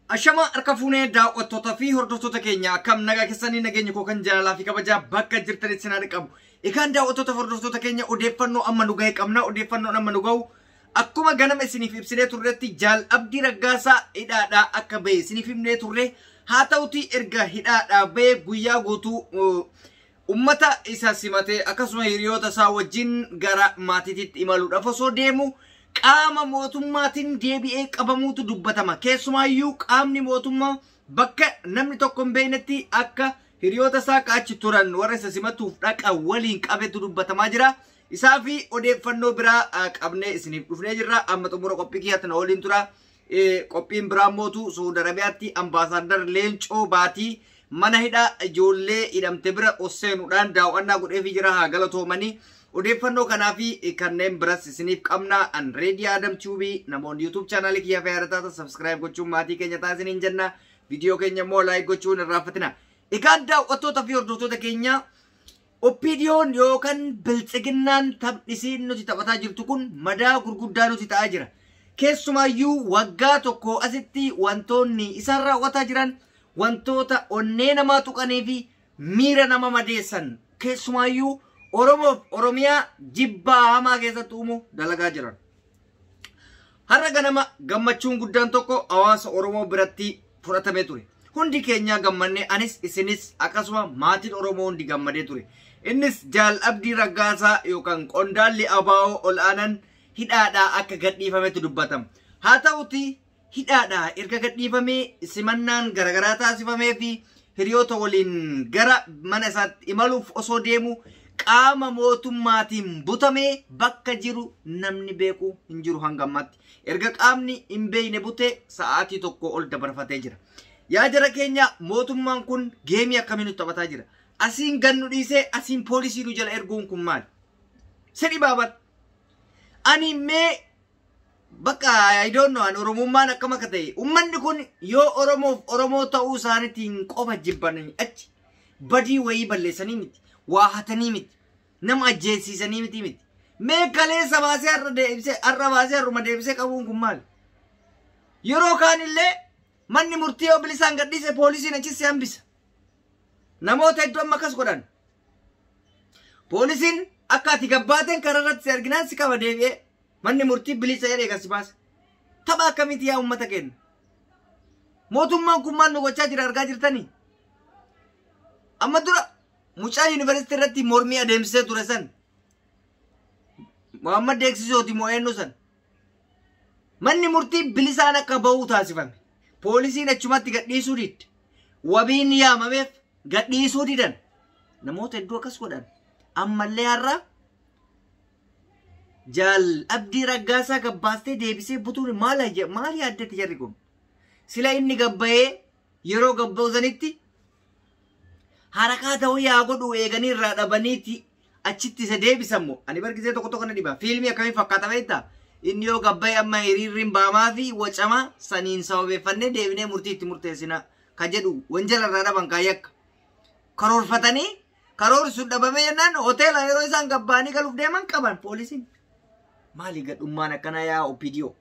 Ashama harka fuunee daawwattoota fi hordoftoota keenya, akkam nagaa keessanii? Nageenya koo kan jaalalaa fi kabajaa bakka jirtanitti sinaa qabu. Egaan daawwattoota fi hordoftoota keenya, odeeffannoo amma nu gahe qabna. Odeeffannoon amma nu gahu, akkuma ganama isiniif ibsinee turretti, Jaal Abdii Raggaasaa hidhaadhaa akka bahe isiniif himnee turre. Haa ta'uti, erga hidhaadhaa bahe guyyaa guutuu ummata isa simatee akkasuma hiriyoota isaa wajjin gara maatiitti imaluudhaaf osoo deemu qaama mootummaatiin deebi'ee qabamuutu dubbatama. Keessumaayyuu qaamni mootummaa bakka namni tokko hin beeknetti akka hiriyoota isaa achi turan warra isa simatuuf dhaqa waliin qabetu dubbatamaa jira. Isaa fi odeeffannoo biraa qabnee isiniif dhufnee jirra. Amma xumura qophii kiyyaatti na waliin tura. Qophiin biraa mootu Saudi Arabiyaatti ambaasaaddar Leencoo Baatii mana hidhaa ijoollee hidhamte bira ol seenuudhaan daawwannaa godheefii jira, haa galatoomanii. Odeeffannoo kanaa fi kanneen biras isiniif qabna. An Reedii Adam Tube. Namoonni YouTube chaanaalii kiyyaa fi haaraa taatan subscribe gochuun maatii keenya taasisaniin jenna. Viidiyoo keenya immoo like gochuun hin irraanfatina. Egaan daawwattoota fi hordoftoota keenya, OPDO'n yookaan Biltsiginnaan taphni nuti taphataa jirtu kun madaa gurguddaa nuti ta'aa jira. Keessumaayyuu waggaa tokko asitti wantoonni isaan raawwataa jiran wantoota onnee namaa tuqanii fi miira nama madeessan, keessumaayyuu Oromoof Oromiyaa jibbaa hamaa keessatti uumu dalagaa jiran. Har'a ganama gammachuun guddaan tokko hawaasa Oromoo biratti fudhatamee ture. Hundi keenya gammannee, anis isinis akkasuma maatiin Oromoo hundi gammadee ture. Innis Jaal Abdii Raggaasaa yookaan qondaalli ABO ol'aanan hidhaadhaa akka gadhiifametu dubbatama. Haa ta'uti, hidhaadhaa erga gadhiifamee simannaan garaagaraa taasifamee fi hiriyoota waliin gara mana isaatti imaluuf osoo deemu qaama mootummaatiin butamee bakka jiru namni beeku hin jiru hanga ammaatti. Erga qaamni hin beekne butee sa'aatii 1 ol dabarfatee jira. Yaa jara keenya, mootummaan kun geemii akkamii nutti taphataa jira? Asiin gannu dhiisee asiin poolisii nu jala erguun kun maali? Sidhi baaban. Ani mee bakka, I don't know, ani Oromummaan akkam akka ta'e, uummanni kun yoo Oromoof Oromoo ta'uu isaaniitiin qofa jibbanii achi badii wayii balleessanii miti, waa hatanii miti, nama ajjeesiisanii miti. Mee kaleessa baasee har'a deebisee, har'a baasee har'uma deebisee qabuun kun maali? Yeroo kaanillee manni murtii yoo bilisaan gadhiise poolisiin achis si hambisa. Namoota hedduu amma akkas godhan. Poolisiin akka ati gabbaateen karaa irratti si arginaan si qaba deebi'ee, manni murtii bilisa jedhee kan si baase. Tapha akkamiiti yaa uummata keenya? Mootummaan kun maal nu gochaa jira argaa jirtanii? Amma dura mucaa yuunivarsiitii irratti mormii adeemsisee ture san, Muhammad Deeksisooti moo eenyu san? Manni murtii bilisaan akka bahu taasifame. Poolisiin achumatti gadhiisuu didde. Wabiin yaamameef gadhiisuu didan. Namoota hedduu akkas godhan. Ammallee har'a Jaal Abdii Raggaasaa gabbaastee deebisee butuun maal maal yaaddetti jarri kun? Sila inni gabbayee yeroo gabba'u sanitti harakaa ta'uu yaa godhu eeganii irraa dhabaniiti achitti isa deebisan moo? Ani bargisee tokko tokko na dhiba. Fiilmii akkamii fakkaata beektaa? Inni yoo gabbayee amma hiriirri baamaa fi wacamaa saniin sababeeffannee deebinee murtii itti murteessina ka jedhu, wanjala irraa dhaban kaa yakka. Karoorfatanii karoorri sun dhabamee jennaan hoteela yeroo isaan gabbaanii galuuf deeman qaban poolisiin. Maali gadhummaan akkanaa yaa OPDO?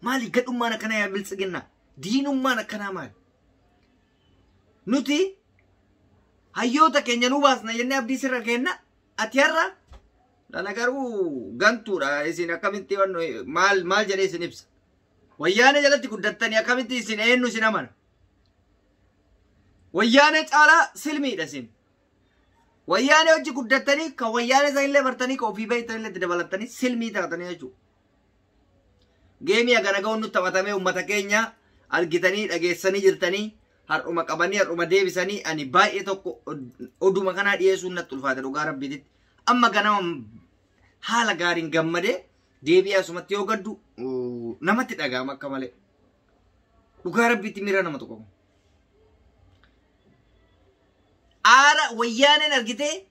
Maali gadhummaan akkanaa yaa Biltsiginnaa? Diinummaan akkanaa maali? Nuti hayyoota keenya nu baasna jennee abdii sirra kenna. Ati har'a dhala garuu gantuudha. Isin akkamitti maal maal jedhee isin ibsa? Wayyaanee jalatti guddattanii akkamitti isin eenyu isin amana? Wayyaanee caalaa silmiidha isin. Wayyaanee hojii guddattanii kan wayyaanee sanillee bartanii kan ofii beektanillee itti dabalattanii silmii taatanii jechuudha. Geemii hagana ga'uun nutti taphatamee uummata keenya argitanii dhageessanii jirtanii, har'uma qabanii har'uma deebisanii, ani baay'ee tokko oduma kanaa dhiyeessuun natti ulfaate dhugaa rabbiititti. Amma ganama haala gaariin gammadee deebi'ee asumatti yoo gaddu namatti dhaga'ama akka malee. Dhugaa rabbiitti miira nama tokko. Aara wayyaaneen argitee,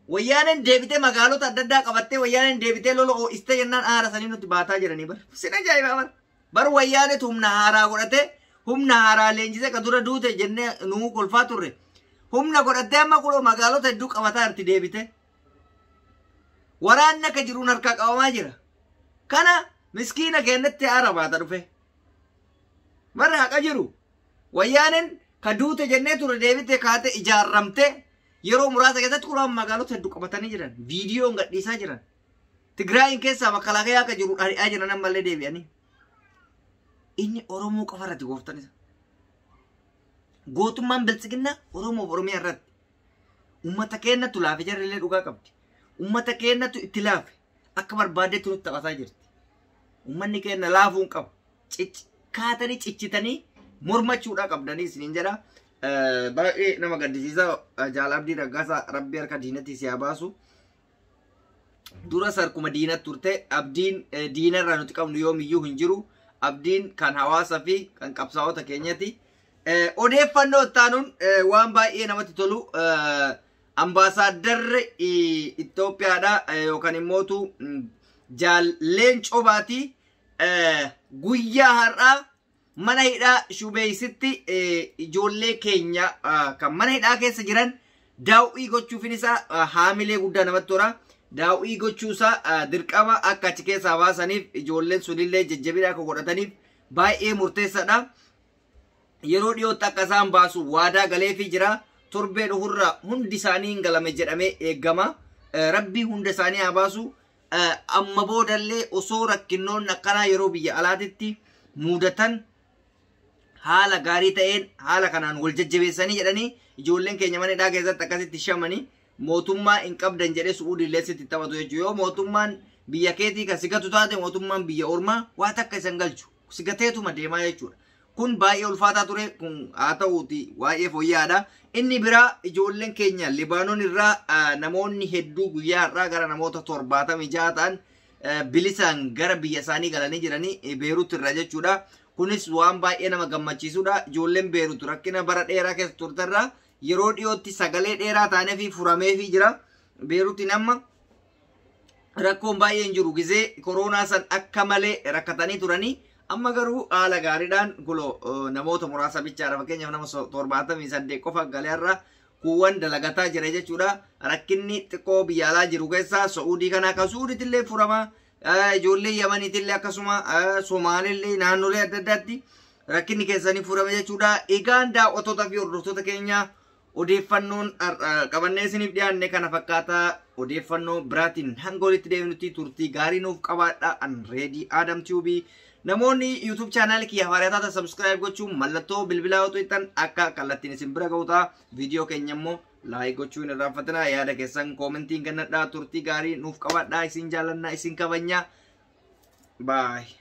wayyaaneen deebitee magaalota adda addaa qabattee, wayyaaneen deebitee lola ho'istee jennaan aara sanii nutti baataa jiranii bar. Sin ajaa'iba bar. Bar wayyaanetu humna haaraa godhatee, humna haaraa leenjisee, ka dura duute jennee nuu kolfaa turre. Humna godhattee amma kunoo magaalota hedduu qabataa jirti deebitee. Waraanni akka jiruun harkaa qabamaa jira. Kana miskiina keenyatti aara baata dhufe. Barra haqa jiru. Wayyaaneen ka duute jennee ture deebitee kaate ijaarramte yeroo muraasa keessatti quraan magaalota hedduu qabatanii jiran. Viidiyoon gadhiisaa jiran. Tigraayin keessaa makalaakayaa akka jiru dhari'aa jiran ammallee deebi'anii. Inni Oromoo qofa irratti gooftaan isa. Gootummaan biltsiginnaa Oromoo fi Oromiyaa irratti. Uummata keenyatu laafe jarri illee dhugaa qabdi. Uummata keenyatu itti laafe akka barbaadetti nutti taphataa jirti. Uummanni keenya laafuu hin qabu. Kaatanii cichitanii mormachuudhaa qabdanii isiniin jedha. Baay'ee nama gaddisiisa Jaal Abdii Raggaasaa Rabbi harka diinatti si haa baasu. Dura sarkuma diinatti turte abdiin diinarraa nuti qabnu yoomiyyuu hin jiru. Abdiin kan hawaasa fi kan qabsaa'ota keenyati. Odeeffannoo ittaanuun waan baay'ee namatti tolu ambaasaaddarri Itoophiyaadha yookaan immootu Jaal Leencoo Baatii guyyaa har'aa mana hidhaa Shubeeysitti ijoollee keenya kan mana hidhaa keessa jiran daawwii gochuufin isaa haamilee guddaa namatti tola. Daawwii gochuusaa dirqama akka achi keessaa baasaniif ijoolleen sunillee jajjabina akka godhataniif baay'ee murteessaadha. Yeroo dhiyootti akka isaan baasu waadaa galeefii jira. Torbee dhuhurra hundi isaanii hin galame jedhamee eegama. Rabbii hunda isaanii haa baasu. Amma boodallee osoo rakkinnoon akkanaa yeroo biyya alaatitti mudatan haala gaarii ta'een haala kanaan wal jajjabeessanii jedhanii ijoolleen keenya mana hidhaa keessatti akkasitti shamanii mootummaa hin qabdan jedhee su'uudillee sitti taphatu jechuudha. Yoo mootummaan biyya keetii kan sigatu taate mootummaan biyya ormaa waa takka isan galchu sigateetuma deemaa jechuudha. Kun baay'ee ulfaataa ture kun haa ta'uuti baay'ee fooyya'aadha. Inni biraa ijoolleen keenya Libaanoon irraa namoonni hedduu guyyaa har'aa gara namoota 76 ta'an bilisaan gara biyya isaanii galanii jiranii Beerut irraa jechuudha. Kunis waan baay'ee nama gammachiisudha. Ijoolleen Beerut rakkina bara dheeraa keessa turterraa yeroo dhiyootti sagalee dheeraa taanee fi furameefii jira. Beerutiin amma rakkoon baay'ee hin jiru. Gizee koronaa san akka malee rakkatanii turanii amma garuu haala gaariidhaan kulo namoota muraasa bichaadha. Fakkeenyaaf nama 78 qofa galeerra kuuwwan dalagataa jira jechuudha. Rakkinni xiqqoo biyya alaa jiru keessaa Sa'uudii kana akka Sa'uudiitillee furama. Ijoollee Yamaniitillee akkasuma Somaalillee naannolee adda addaatti rakkinni keessanii furame jechuudha. Egaan daawwattoota fi hordoftoota keenya odeeffannoon qabannee isiniif dhiyaanne kana fakkaataa odeeffannoo biraatiin hanga walitti deemnutti turtii gaarii nuuf qabaadha. An Reedii Adam Tube. Namoonni YouTube chaanaalii kiyya haaraa taatan subscribe gochuun mallattoo bilbilaa otoo jettan akka kallattiin isin bira ga'u ta'a. Viidiyoo keenya immoo like gochuu hin irraanfatinaa. Yaada keessan koomentiin kennadhaa. Turtii gaarii nuuf qabaadhaa. Isin jaallannaa, isin kabajnaa. Bye.